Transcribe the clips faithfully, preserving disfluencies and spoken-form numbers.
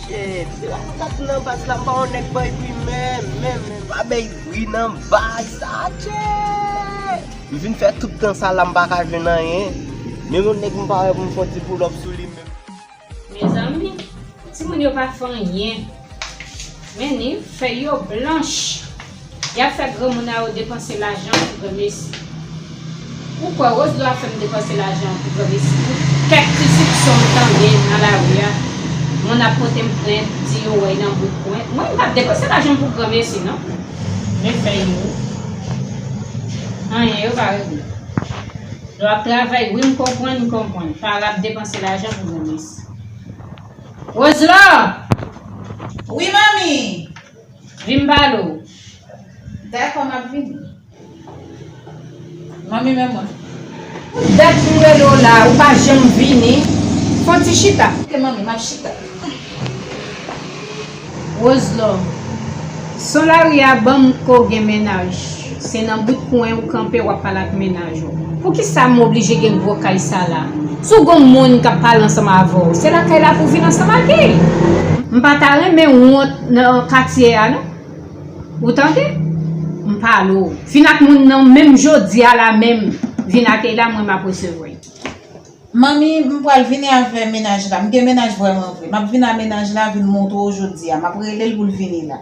Tchè, depi lè m t ap nan baz la, m pa wè yon nèg bay bri menm, menm, menm. Pa bay bri nan baz sa, tchè. M vin fè tout tan sa la, m pa ka jwenn anyen. Menm yon nèg m pa wè pou m fè yon ti pull up sou li menm. Mezanmi, timoun yo pa fè anyen. Men ni fèy yo blanch. Y ap fè granmoun a yo depanse lajan pou granmesi. Ou kwè Roselò ap fè m depanse lajan pou granmesi pou kèk ti soupson m tande nan lari a? Moun ap pote m plent, di yo wè l nan bout kwen. Mwen, m p ap depanse lajan pou granmesi, non. Men fèy yo, anyen yo pa regle. Lè w ap travay, wi, m konprann, m konprann. Pa rap depanse lajan pou granmesi. Roselò! Wi, manmi! Vin m pale w. Dakò, m ap vini. Manmi, men mwen. Dat m rele w la, ou pa janm vini. Fè yon ti chita. Ok, manmi, m ap chita. Roselò, son lari a ban m ke w gen mennaj. Se nan bout kwen ou kanpe, w ap pale ak mennaj ou. Poukisa m oblije gen gwo kay sa la? Si w gen yon moun k ap pale ansanm avè w, se lakay la pou w vin ansanm ak li. M pa ta renmen wont nan katye a, non. Ou tande? M pale w. Vin ak moun nan menm jodi a la menm. Vin ak li la, mwen m ap resevwa l. Manmi, m pral vini avè mennaj la. M gen mennaj vrèman vre. M ap vin a mennaj la, vin montre w jodi a. M ap rele l pou l vini la.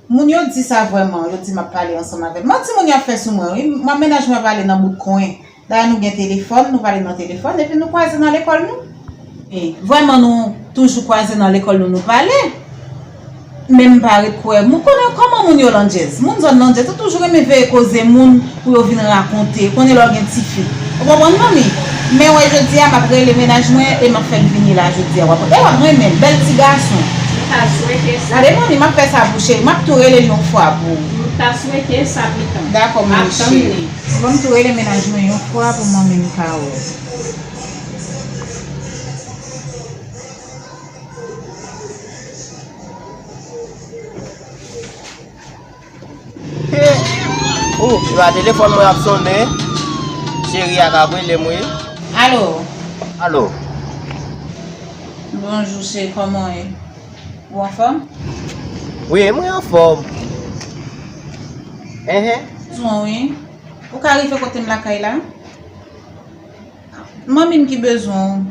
Moun yo di sa vrèman, yo di m ap pale ansanm avè l. Manti moun yo ap fè sou mwen, wi. Mwen, mennaj mwen ap pale nan bout kwen. Dayè nou gen telefòn, nou pale nan telefòn, epi nou kwaze nan lekòl nou. E, vrèman, nou toujou kwaze nan lekòl nou, nou pale. Men m pa ret kwè. M konnen kòman moun yo landjèz. Moun zòn landjèz, yo toujou renmen veye koze moun pou yo vin rakonte. Ou konnen lè w gen tifi. Ou konprann, manmi? Men wè jodi a, m ap rele mennaj mwen e m ap fè l vini la jodi a. W ap, e w ap renmen l. Bèl ti gason. M ta swete sa. Gade, manmi, m ap fè sa pou cheri. M ap tou rele l yon fwa pou ou. M ta swete sa pitan. Dakò, manmi cheri. Bon, m tou rele mennaj mwen yon fwa pou manmi m ka wè. Oh, se pa telefòn mwen ap sonnen. Cheri a ka rele m, wi. Alo. Alo. Bonjou, cheri, kòman w ye? Ou anfòm? Wi, mwen anfòm. Enhen. Bezwen w, wi. Ou ka rive kote m lakay la? Manmi m ki bezwen w.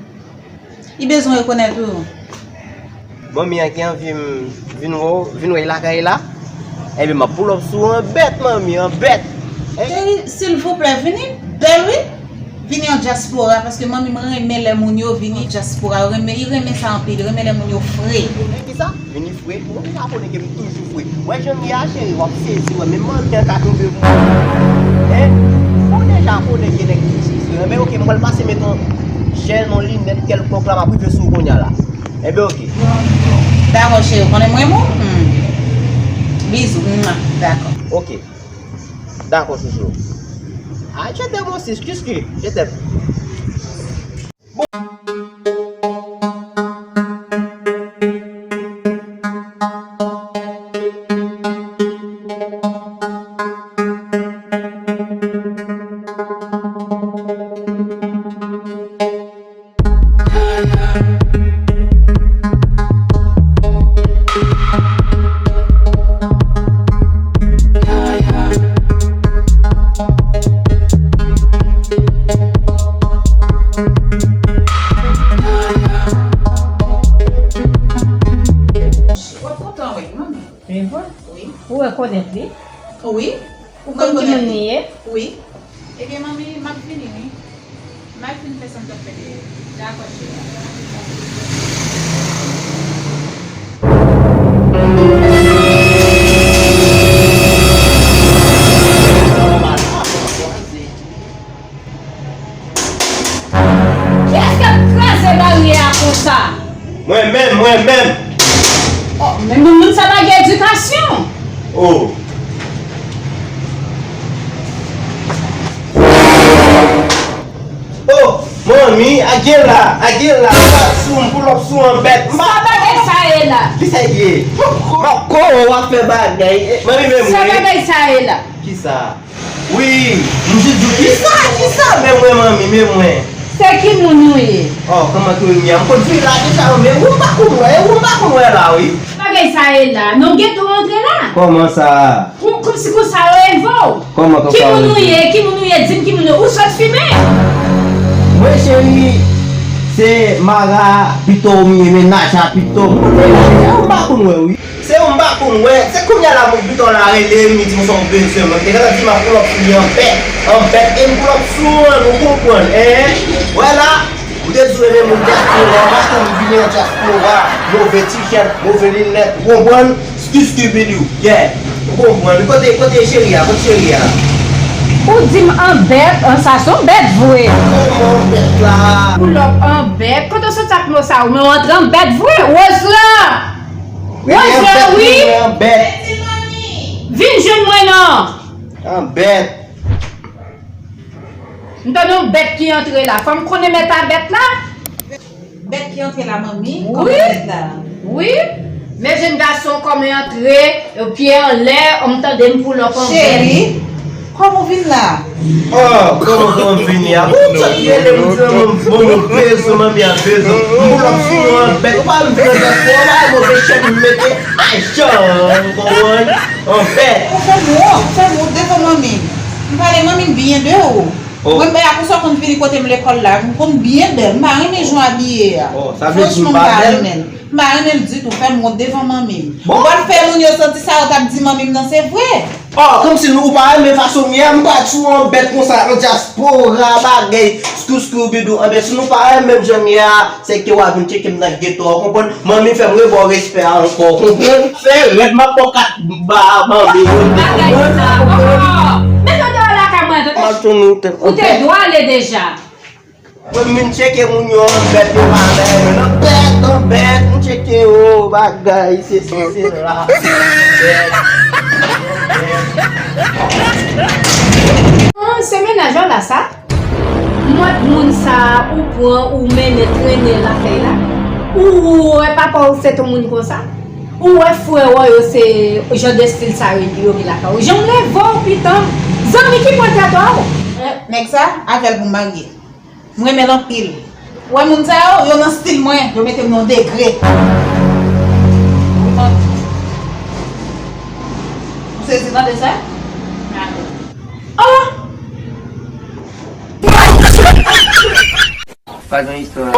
Li bezwen rekonèt ou. Manmi an ki anvi m vin wè w, vin wè l lakay la. Ebyen, m ap pull up sou w an bèt, manmi, an bèt. Cheri, silvouplè, vini bèl, wi. Vini an dyaspora, paske manmi m renmen lè moun yo vini dyaspora. Yo renmen, li renmen sa anpil, li renmen lè moun yo fre. Kisa? Vini fre? Ou deja konnen ke m toujou fre. Wè jan m ye a, cheri, w ap sezi, wè, menm manmi an ka twouve m. Hein? Ou deja konnen ke nèg toujou fre. Enben, oke, m pral pase met yon jèl, yon linèt kèlkonk la, m ap rive sou ou kounye a la. Enben, oke. Dakò, cheri, ou konnen m renmen w? Hmm. Bizou. Mwa. Dakò. Oke. Dakò, chouchou. Ah, je t'aime aussi, excuse, je t'aime. W ap kontan wè l, manmi. Se vre? Wi. Ou rekonèt li? Wi. Ou konn ki moun li ye? Wi. Ebyen, manmi, m ap vini, wi. M al fin fè sa m t ap fè dèyè. Dakò, cheri. Kiyès k ap kraze baryè a konsa? Mwen menm, mwen menm. Oh, men moun, moun sa pa gen edikasyon. Oh. Oh, manmi, a gen la, a gen la, sa sou m, pull up sou an bèt. Sa bagay sa ye la? Kisa ye? Poko w ap fè bagay. Manmi, men mwen. Sa bagay sa ye la? Kisa? Wi, m jis di w kisa, kisa? Men mwen, manmi, men mwen. Se ki moun ou ye? Oh, kòman ki ou ye? M konn vin la deja, men ou m pa konn wè, ou m pa konn wè la, wi. Bagay sa ye la. Non, geto antre la. Kòman sa? Kon- Kòmsi konsa yo leve w? Kòman konsa yo leve? Ki moun ou ye? Ki moun ou ye? Di m ki moun ou ye. Ou sot fimen? Mwen, cheri, se Mara pito m ye, men Nacha pito m. Ou m pa konn wè, wi. Se ou m pa konn wè. Se kounye a la, mwen pito la rele m, li di m se yon bezwen. Mwen te gentan di m ap pull up sou li an bèt. An bèt, e m pull up sou ou, ou konprann, en? Wè la, ou te di w renmen moun dyaspora, ou pa janm vini an dyaspora. Move tishèt, move linèt, ou konprann? Skiskibidou, yeah. Ou konprann. Kote, kote cheri a? Kote cheri a? Ou di m an bèt, an sa se yon bèt vre. Kòman an bèt la? Pull up an bèt. Kote w soti ak mo sa ou? Men w antre an bèt vre. Woz la! Woz la, wi! An bèt. Vin jwenn mwen non. An bèt. M tande yon bèt ki antre la. Fò m konnen mèt a bèt la. Bèt ki antre la, manmi? Wi. Kòman bèt la? Wi. Men jenn gason kòman antre, pye anlè, m tande m pull up an bèt. Cheri, kòman w vin la? Oh, kòman, kòman m vini a? Ou sot rele m di manman m, manman m bezwen, manmi a bezwen. M pull up sou ou an bèt. Ou pa wè m vin an bèt, ou pa wè move chèn m mete? Ay, jan, ou konprann? An bèt. Ou fè m wont, ou fè m wont devan manmi m. M pale manmi m byen de ou. Oh. Mwen, men akoz ou konn vini kote m lekòl la, m konn byen bèl. M pa renmen jan w abiye a. Oh, sa vle di m pa bèl? Franchman, m pa renmen l. M pa renmen l ditou, fè m wont devan manmi m. Bon. Ou pral fè moun yo santi sa yo t ap di manmi m nan se vre. Oh, kòmsi nou pa renmen fason m ye a, m pa di w an bèt konsa, an dyaspora, bagay, skou skou bidou, an bèt, si nou pa renmen m jan m ye a, se ke w a vin tcheke m nan geto a, w konprann? Manmi fè m rebò respè a ankò, w konprann? Fè rèd, m ap ba w kat ba manmi yo. Bagay sa, oh! Mete w deyò lakay mwen, tande. M ap tounen ou te, ou te dwe ale deja. Mwen m vin tcheke moun yo an bèt, yo pa renmen an bèt, an bèt, m tcheke yo, bagay, se si, se la. Ah, se mennaj ou la sa? Mòd moun sa a, ou pran, ou mennen, trennen lakay la. Ou, ou wè papa w se yon moun konsa? Ou wè frè w yo se jan de estil sa yo, yo gen lakay ou? Jan w leve w, pitan. Zanmi ki pran tèt ou? Eh, nèg sa, avè l pou m marye. M renmen l anpil. Ou wè moun sa yo, yo nan estil mwen, yo mete m nan yon degre. Ou sezi tande sa? Oh! Pa gen istwa.